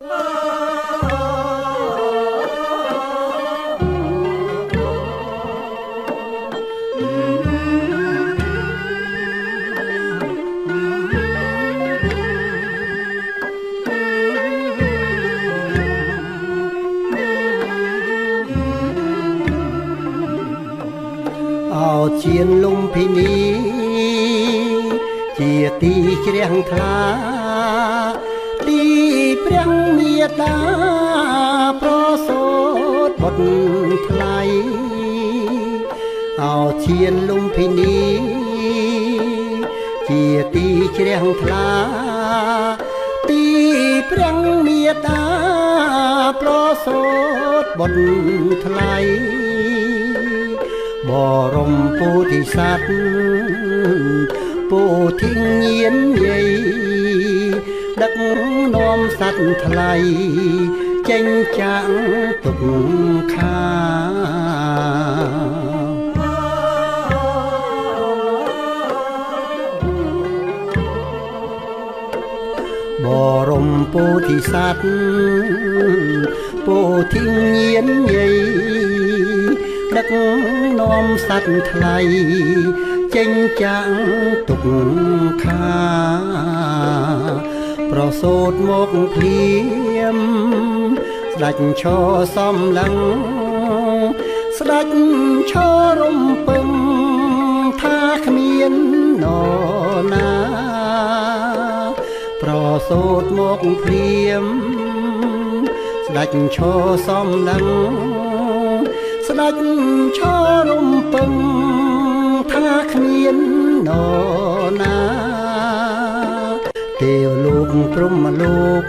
ឱជានលំភិនីជាទីជ្រះថ្លាទីព្រះមេត្តាប្រសូតបុត្រថ្លៃឱជានលំភិនីជាទីជ្រះថ្លាទីព្រះមេត្តាប្រសូតបុត្រថ្លៃបរមពោធិសត្វពោធិញានយាយដឹកនាំសត្វថ្លៃចេញចាក់ទុកខាបរមពោធិសត្វពោធិញានយាយដឹកនាំសត្វថ្លៃចេញចាក់ទុកខាប្រសូតមកភ្លាមស្ដេចឈរសំឡឹងស្ដេចឈររំពឹងថាគ្មាននរណាប្រសូតមកភ្លាមស្ដេចឈរសំឡឹងស្ដេចឈររំពឹងថាគ្មាននរណាទេវលោកព្រហ្មលោក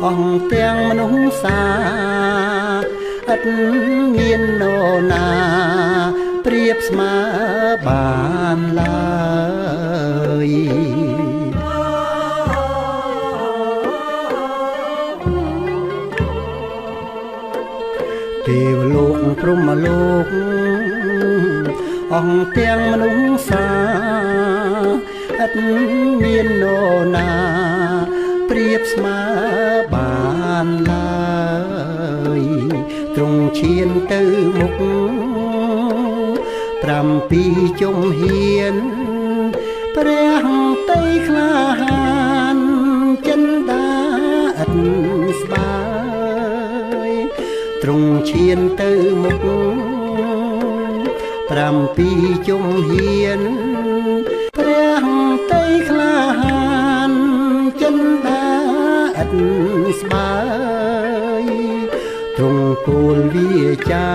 អង្គទាំងមនុស្សសាឥតមាននរណាប្រៀបស្មើបានឡើយទេវលោកព្រហ្មលោកអង្គទាំងមនុស្សសាឥតមាននរណាប្រៀបស្មើបានឡើយទ្រង់ឈានទៅមុខ7ជំហានព្រះតីក្លាហានចិន្តាឥតស្បាយទ្រង់ឈានទៅមុខ7ជំហានព្រះតីក្លាហានចិន្តាឥតស្បាយទ្រង់ពោលវាចា